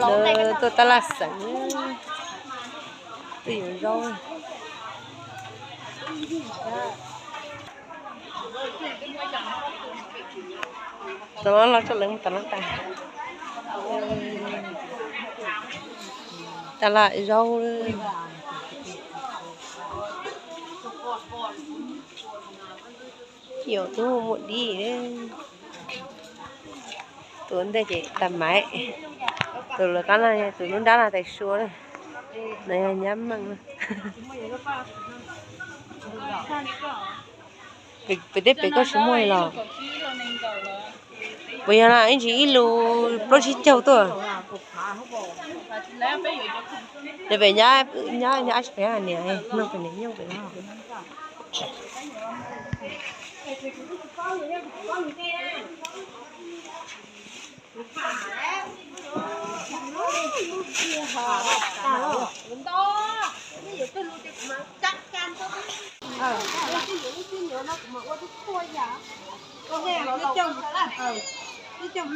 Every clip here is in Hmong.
Tuaj tab laj xeem, tuaj yuav zaub. Tam no los tso lawv mus tom no tas. Tab laj zaub. Yog tus muaj dib, tus ntej ces tas maiv, tus lawv qab no, tus lub nrab no tais sua na, no yog nyab meej na. Pem teb pem koj tsis muaj li los? Puas yog na, ib ntsis ib lus plaub tsib caug tuaj. Ces pem nyab, nyab, nyab tsis pem niam, no pem niam nyob pem no.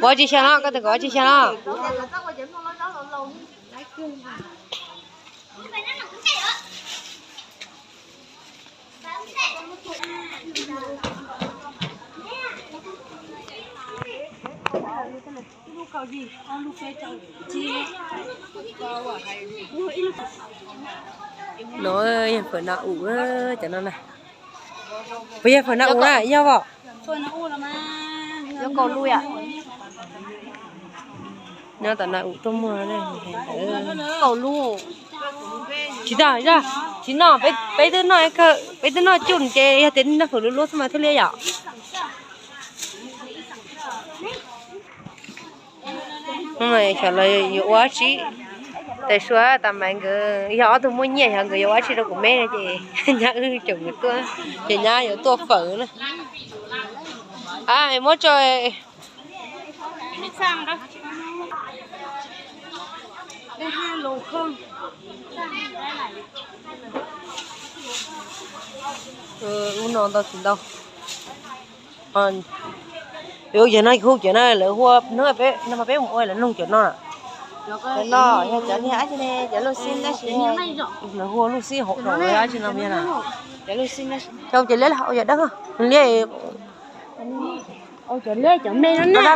Ua tsis xyaw los, koj tus kom ua tsis xyaw los. No yog fawm nas um, cov no na. Puas yog fawm nas um na, yog os? Nyob tom nas um tuaj muag. Tsis tau, tsis noj, peb twb noj, peb twb noj cuj ces yog tias noj fawm luv luv xwb mas thiaj li yom. Xyov lawv yuav ua dab tsi. Tais sua tas maiv nkawd yog ob tug muaj nyiaj, xyov nkawd yuav ua dab tsi rau kuv me no ces nyab wb caum nkawd tuaj, ces nyab yuav tuaj fawm na. Muab tso. Ub no ntau tsis ntau. Yog no hu cov no lawv hu, no peb mus ua lawv noog cov no. No yog cov niag dab tsi ne, cov luj xib tab sis lawv hu luj xib hauv no, dab tsi no na. Cov liab, ua cov dawb, liab. Cov liab cov me no na.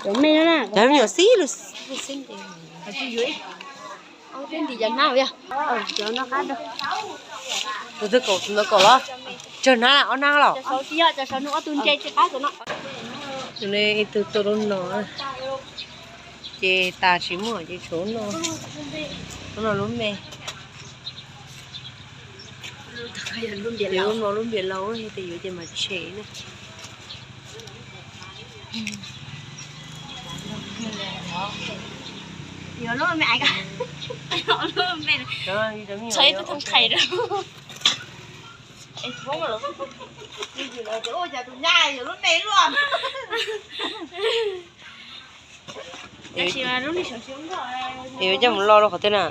Cov me no na. Cov me nyuam xib luj xib. Tus twg kaum, tus ntawd kaum los? Tsawg hnab, ob hnab los? Tus ne ib tug tuaj lub no, ces tas tsis muaj ces tshuav lub no, lub no lub me. Lub no lub npias laus, tes yuav ces mas tshem na. Yuav coj mus lo rau qhov twg na?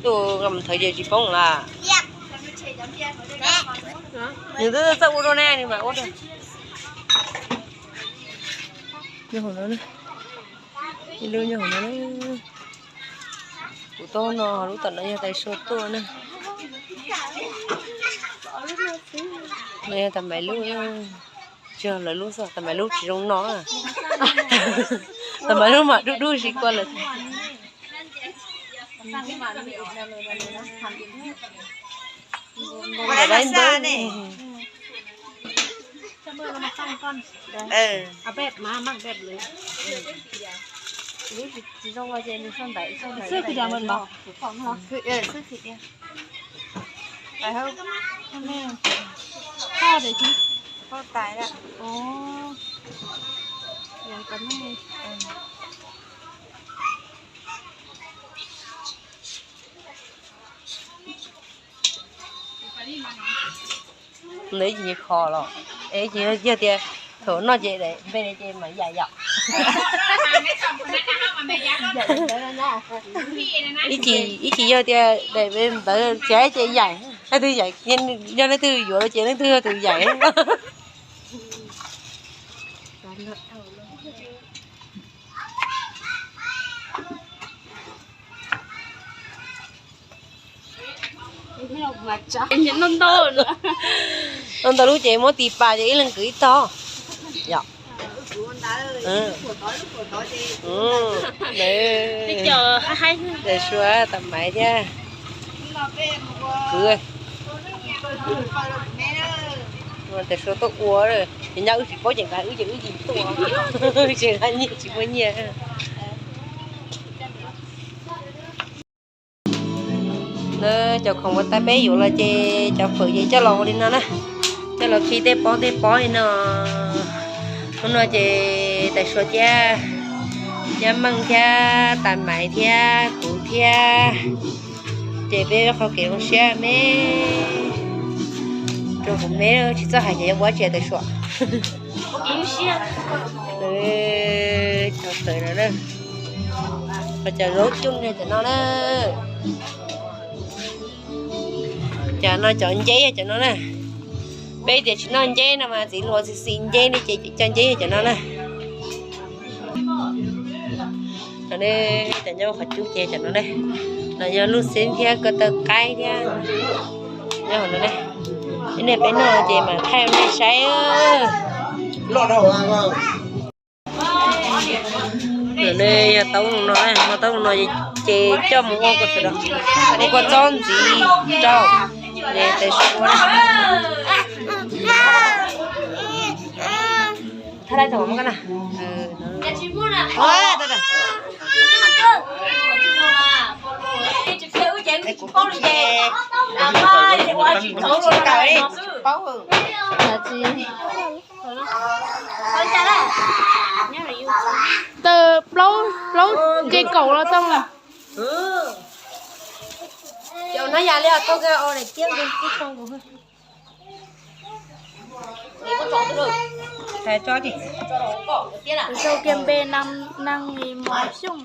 Tus nqa mus thawv ces tsis poob las. Nws twb txawj ua dua ne, nws mam ua dua. Nyob hauv no, ib lub nyob hauv no. Kuv tau no, lub tom no yog tais sua tuaj na. No yog tas maiv lub, tsis yog lawv lub xwb, tas maiv lub tsis zoo no. Tas maiv lub mas dub dub si kua lawm. Nws ib ce kho los, es ib ce yog tias Thaum no ces npe ces mas yaim yom. Ib chim, ib chim yog tias daim npe ntawd tsis ces yaim, leej twg yaim, yog leej twg yuav ces leej twg yog tus yaim. Ntau ntau lub ces muab tis pas ces ib leeg kwv ib tog. Yom. Daim suav tas maiv thiab kwv. Daim suav tuaj ua, ces nyob wb tsis paub ces nqa wb ces wb tsis tuaj, tsis nqa nyiaj tsis muaj nyiaj. Cov khoom uas tais peb yuav los ces cov fawm ces coj los ua li no na, coj los khi tej pob tej pob li no. Hnub no ces tais suav thiab, Nyab Meej thiab, tais maiv thiab, kuv thiab, ces peb qhov kev zoo siab me, rau kuv me tsis txawj hais ces yuav ua tsis tais suav. Cov tawv no, cov zaub coj cov no na. Cov no cov nceb cov no na. Peb tias tsis noj nceb no mas txiv hluas xis xis nceb li ces cov nceb cov no na. Cov nyob qhov cub ces cov no na. No yog lub xib thiab ko taw qaib thiab. Nyob qhov no na. Ib nej peb noj ces mas thaij nej saib. Yog taub no, muaj taub no ces coj mus ua kua txob ntxiv rau, tes suav. Thab laib tau muab koj na. Taw plaub, plaub ce kaum los tau. Sau kiag npe Nang Mos Xyooj.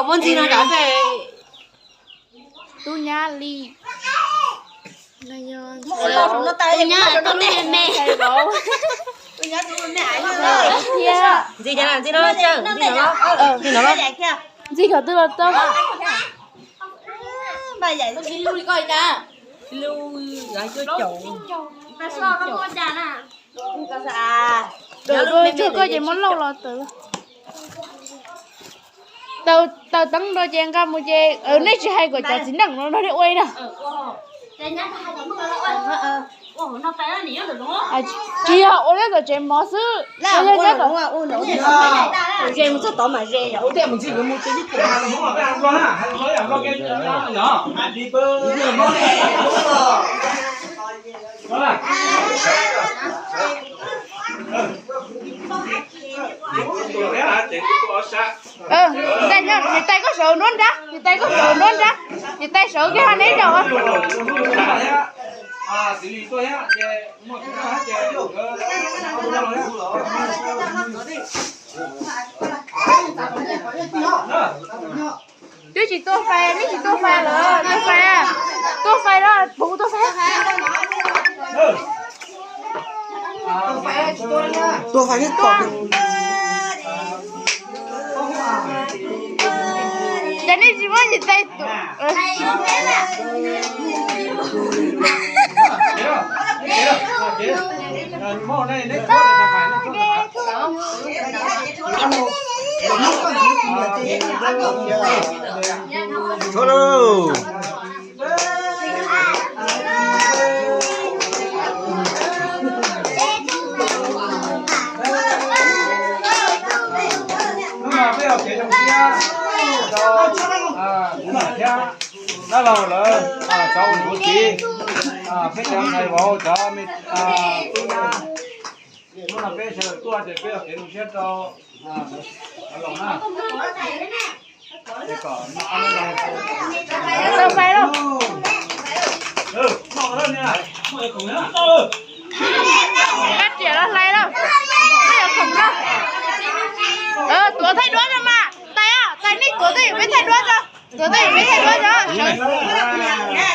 Muab ntxig no rau peb. Tub Nyab Li. Tub Nyab, tub Nyab, tub Nyab me. Ntxig no, ntxig no, ntxig no, ntxig no. Ntxig qhov twg los tau. Tawm tuaj tsuag koj ces muab lauj los tawm. Tawm teeb nrau ces nqa mus ces nej tsis hais kom cov txiv neej no nrog nej ua li na. Tsis yog ua nyob tom tsev mov xwb. Niam tais koj sawv nruab nrab, niam tais koj sawv nruab nrab, niam tais sawv kiag ha neb zaum. Twb tsis tuaj fais, twb tsis tuaj fais lawm, tuaj fais, tuaj fais los puv tuaj fais. Tuaj fais, tuaj. Ces nej tsis muab niam tais. Tshuav lauj. Hnub no peb ua kev zoo siab rau kuv niam thiab dab laug lawv, cov ua niam ua txiv, peb cov ntxhais vauv, cov me tub nyab. Hnub no peb sawv daws tuaj ces peb ua kev zoo siab rau Los na. Tau fais lauj.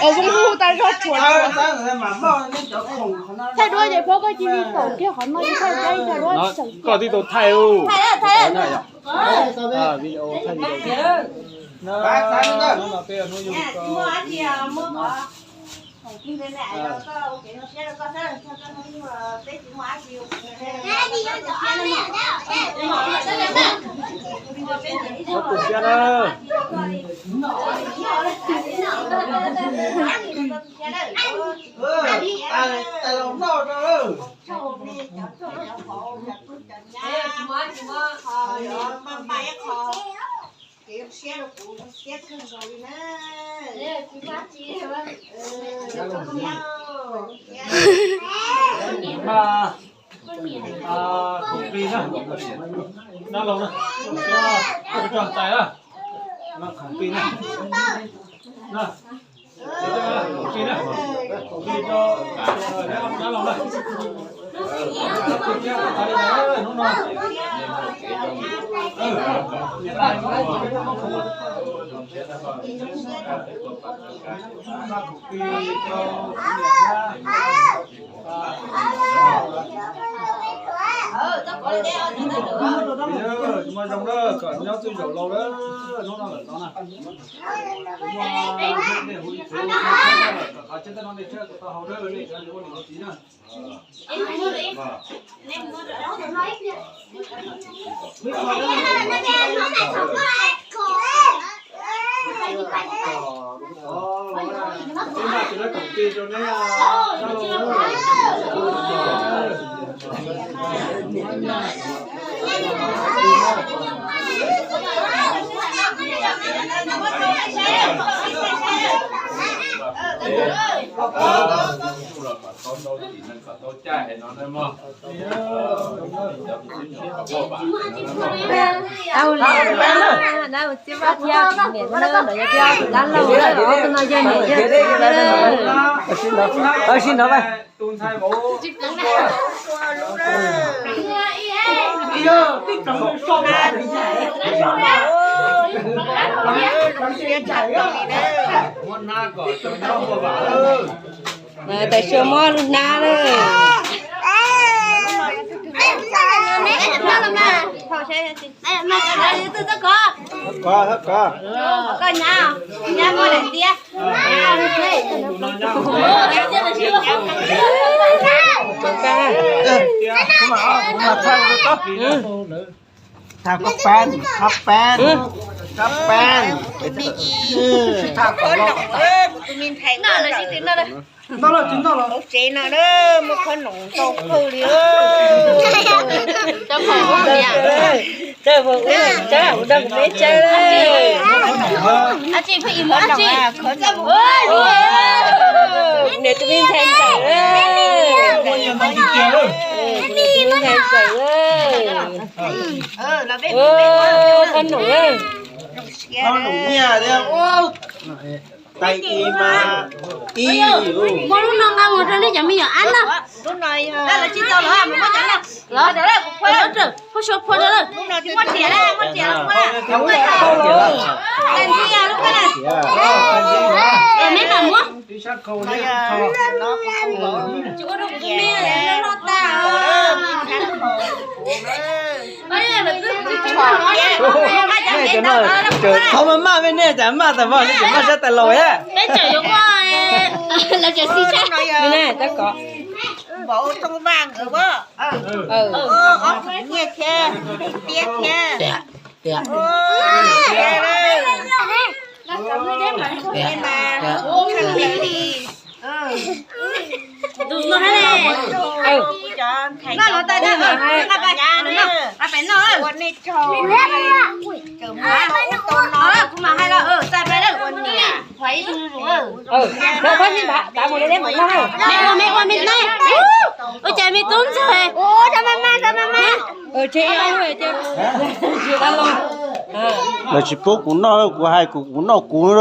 Os, zoo hu tas zog tsuas tsuas. Thaij duab ces phob koj cia li taum kiag qhov no, thaij duab tseem koj tib tau thaij u. Video thaij video. Tus siab na. Nab laug na, siab, koj tso tais na. Nab laug na, nab laug na. Hnub no Muaj zoo na, kom nyob twj zaum laus na, hnub no lawm tod na. Qhov tseeb tej no nej tshawb tau hau na, nej tshawb ua niam ua txiv na. Au li, dab laug thiab tus dab laug na, ob tug no yog niam yog txiv na. Sib nrog mas. Tam sim muab lub hnab lawm. Koj, koj. Thaj koj pab, koj pab, koj pab. Noj los tsis noj los. Hauv tsev no na, muaj khob noom ntau kawg li. Cov phoom ub, cov phoom ub, cov ub nrog kuv peb tsaug. Niam tus me ntxhais ntxawm, niam tus me ntxhais ntxawm. Khob noom. Khob noom nyiaj thiab. Tais i mas ib. Muab lub no nqa mus rau nej cov me nyuam ab na. Lub no yog, los tsis tau los, los, los, phua rau lawm. Neb mam muab. Nej cov no, thaum maj maj nej cas maj tas vog, nej cov maj sab tais laus. Peb tseem yuav muaj, lawv tseem xij tshaj. Npaum too vaj nkawd, ob nyiaj thiab, tiab thiab. Tus no, noj los tas, nqa pais noj, nqa pais noj. Kuv mam hais los, txais pais lawm. Mej ua, mej ua, mej noj. Ua cas me tub ntxawg. Lawv tsis pub kuv noj, kuv hais kuv, kuv noj kuv.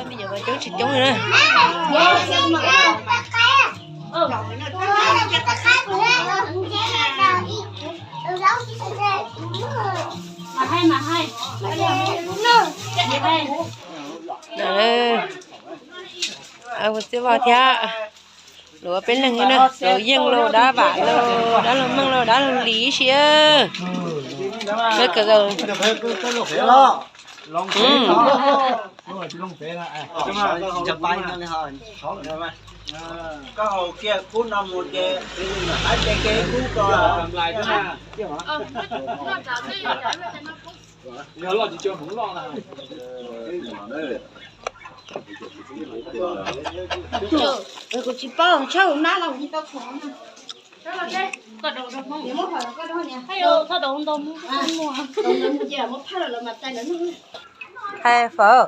Me nyuam coob tsis coob li na. Txiv Vos thiab, luag peb leeg na, luag yeej los dab vam los dab los meej los dab los lis siab. Kuv tsis paub, tshaj hauv nab los tsis tau khuv. Hais fawm.